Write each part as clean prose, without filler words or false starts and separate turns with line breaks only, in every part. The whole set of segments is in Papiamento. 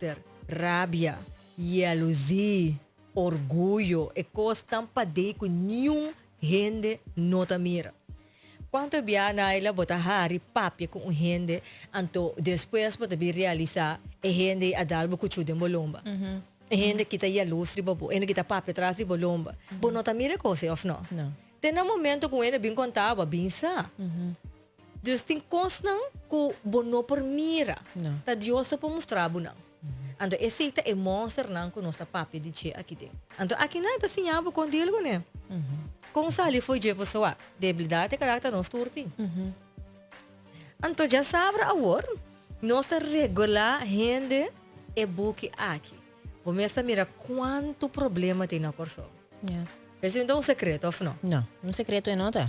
karakter, rabia, yaluzí, orguyo, e kosnan padei ku niun hende no ta mira. Kuantu bia Naila bo ta hari papia ku un hende anto despues bo ta bin realisá e hende ei a dal bo kuchú den bo lomba. E hende kita yaluz riba bo, e hende kita papia tras di bo lomba. Bo no ta mira e kos ei òf no? Te na momento ku un hende bin konta bo a bin sa. Dus tin kosnan ku bo no por mira. Ta Dios so por mustra bo nan. Anto esei ta e monsternan ku nos ta papia di dje aki den. Anto akinan e ta siña bo kon deal kuné. Kon sali fo'i dje pasobra debilidat di karakter nos tur tin. Anto djasabra awor nos ta regulá hende e buki aki. Bo mes ta mira kuantu problema tin na Kòrsou. Esei no ta un sekreto, òf no?
No, un sekreto e no ta.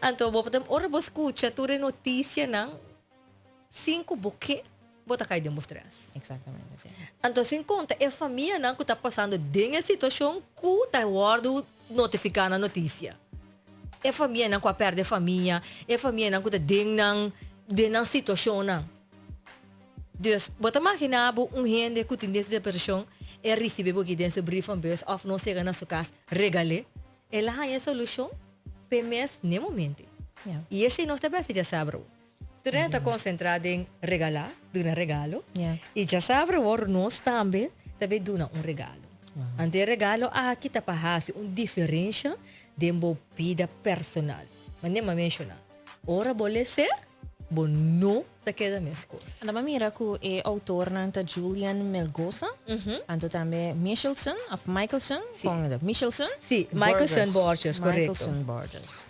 Anto bo ta ora bo skucha tur e notisianan sin ku bo ke, bo ta kai den bo strès.
Eksaktamente, si.
Anto sin konta e famianan ku ta pasando den e situashon ku ta wòrdu notifiká na notisia. E famianan ku a pèrdè famia, e famianan ku ta den nan den nan situashonnan. Dus, bo ta maginá bo un hende ku tin den su depreshon, e risibí bo aki den su brievenbus òf nos yega na su kas, regal'é, el a haña e solushon p'e mes n'e momento. I esei nos ta bèsti djasabra awor. Tur hende ta konsentrá den regalá, duna regalo, i djasabra awor nos tambe ta bai duna un regalo. Anto e regalo aki ta pa hasi un diferensha den bo bida personal. Manera mi a menshoná, ora bo les'é, bo no ta keda meskos.
Anda bo a mira ku e outornan ta Julian Melgoza, anto tambe Michelson of Michelson, kon e ta? Michelson?
Si, Michelson Borges, korekto.
Michelson Borges.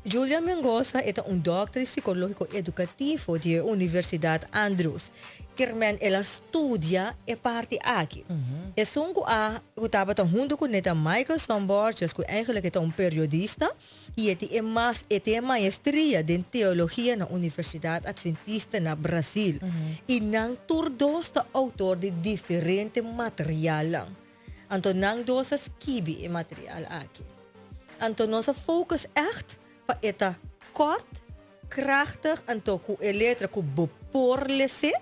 Julian Melgoza e ta un dòkter i sikológiko edukativo di e Universidat Andrews. Kermen el a studia e parti aki. Esun ku a ku tabata huntu kuné ta Michelson Borges ku eigenlijk e ta un periodista. I e tin e mas e tin e maestria den teologia na Universidat Adventista na Brasil. I nan tur dos ta outor di diferente materialnan. Anto nan dos a skibi e material aki. Anto nos a focus ègt pa e ta kòrt, krachtig, anto ku e letra ku bo por les'é,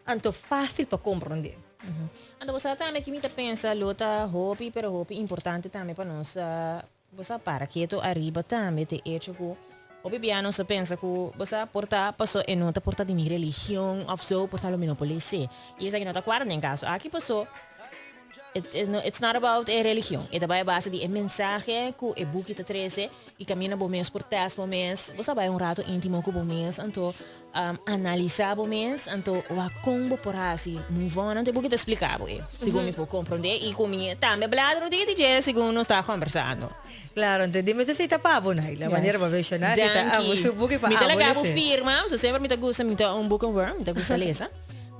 anto fásil pa komprondé.
Anto bo sa tambe ki mi ta pensa lo ta hopi pero hopi importante tambe pa nos Bo sa para keto ariba tambe te echo ku hopi bia nos ta pensa ku bo sa por ta paso e no ta por ta di mi religion of so por ta lo mi no por lese. I esaki no ta kuadra den kaso aki paso it's it's not about e religion e ta bai a base di e mensahe ku e buki ta trese i kaminda bo mes por test bo mes bo sa bai un rato intimo ku bo mes anto Analisá bo mes, anto wak kon bo por hasi move on. Anto e buki ta spliká bo e, segun mi por komprondé i ku mi tambe bladra un tiki di dje segun nos ta kombersando.
Klaro, anto di mester sita pa bo, Naila, manera bo a menshoná, sita abo su buki pa
Mi ta
abo
laga bo
lese.
firma, so semper mi ta gusta, mi ta un boekenworm, mi ta gusta lesa.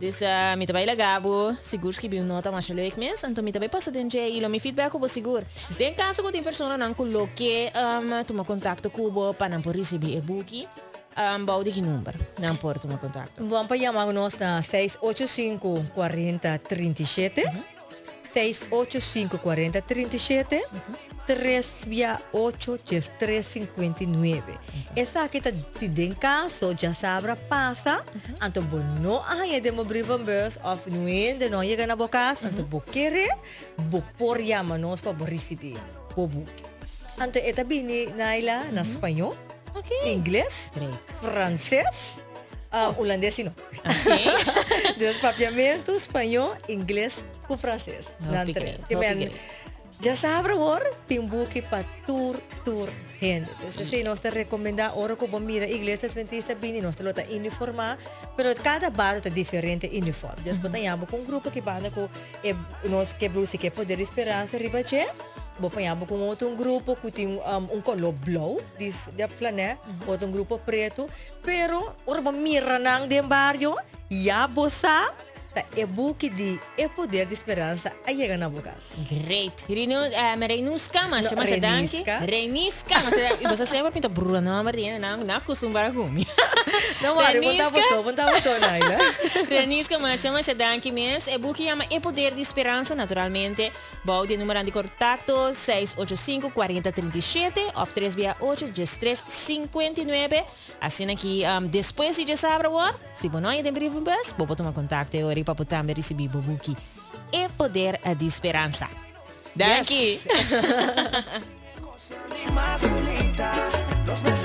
Dus mi ta bai laga bo sigur skibi un nota masha leuk mes, anto mi ta bai pasa den dje i lo mi feedback ku bo sigur. Den kaso ku tin personanan ku lo ke tuma kontakto ku bo pa nan por risibí e buki, Bou di ki number nan por tuma kontakto?
Bon pa yama nos na 685 40 37, 685 40 37, 3 via 8 13 59. Esaki ta si den kaso djasabra pasa, anto bo no a haña den bo brievenbus òf no hende no a yega na bo kas, anto bo kere, bo por yama nos pa bo risibí bo buki. Anto e ta bini, Naila, na spañó. Ingles, franses, hulandes si no. Dus papiamentu, spañó, ingles ku franses. Nan tres. Ke men djasabra awor tin buki pa tur tur hende. Dus esei nos ta rekomendá ora ku bo mira Iglesia Adventista bini nos ta lo ta uniformá, pero kada bario ta diferente uniform. Dus bo ta yama ku un grupo ki banda ku e nos ke blusa ke Poder di Speransa riba dje. Bo paña bo con otro un grupo cu tin un color blauw di di flanè, otro un grupo preto, pero ora bo mira nan den bario, ya bo sa ta e buki di E Poder di Speransa a yega na bo cas.
Great. Rinu, um, Reinuska, masha, masha danki.
Renisca.
Renisca, masha danki. Bo sa semper pinta brua nomber di hende, nan, nan acostumbra cu mi.
No worry, bon ta
Renisca.
boso, bon ta boso, Naila.
Renisca, masha, masha danki mes. E buki yama E Poder di Speransa, naturalmente. Bou di e numeronan di kontakto, seis ocho sinku, kuarenta trinta i shete òf tres bia ocho, diestres sinkuenta i nuebe. Asina ki despues di djesabra awor, si bo no a yega den brievenbus, bo por tuma kontakto e ora. worry pa bo tambe ricibi bo buki E Poder di Speransa. Danki!
Yes.